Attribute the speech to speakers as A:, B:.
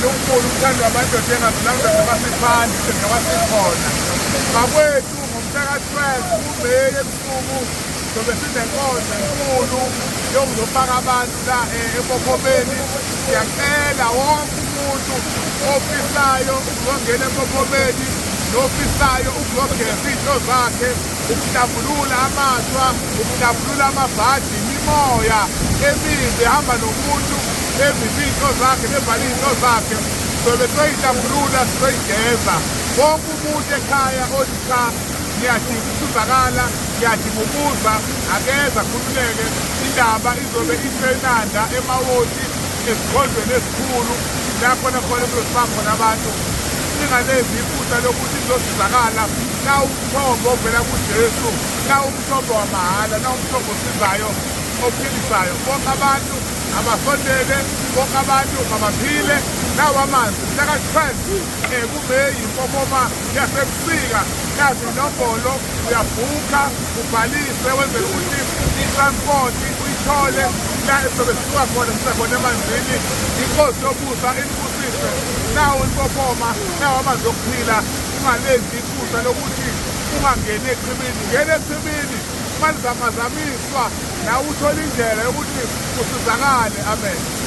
A: UNkulunkulu uthandwa amadoda engazulanga noma siphansi noma sikhona. Bakwethu, ngomhla ka-12 kuMeyi ebusuku sobe sinenkonzo enkulu yokuzofaka abantu la eMpophomeni. Siyacela wonke umuntu ofisayo ukuzongena eMpophomeni nofisayo ukuzogeza iy'nto zakhe, ukuhlambulula amashwa, ukuhlambulula amabhadi, imimoya emibi ehamba nomuntu evimba iy'nto zakhe nevala iy'nto zakhe, sobe soyihlambulula, sizoyigeza. Wonke umuntu ekhaya othi cha, ngiyadinga ukusizakala, ngiyadinga ukuza, akeze akhululeke. Indaba izobe iseNanda eMawoti, esigodlweni esikhulu la khona khona kuzosiba khona abantu. Singalenzi iphutha lokuthi izosizakala na umthombo ovela kuJesu, na umthombo wamahhala, na umthombo osizayo, ophilisayo. Bonke abantu abasondele, bonke abantu mabaphile. Nawo amanzi mhla ka-12 kuMeyi, iMpopoma yasebusika. Nazi inombolo, uyabhukha, ubhalise, wenzela ukuthi i-transport uyithole la esizobe sisuka khona sisekhona emanzini. Inkosi yobusa inibusise. Nawo iMpopoma, nawo amanzi okuphila. Ungalenzi iphutha lokuthi ungangeni echibini, ngena echibini. Uma lizamazamiswa nawe uthole indlela yokuthi usizakale. Amen.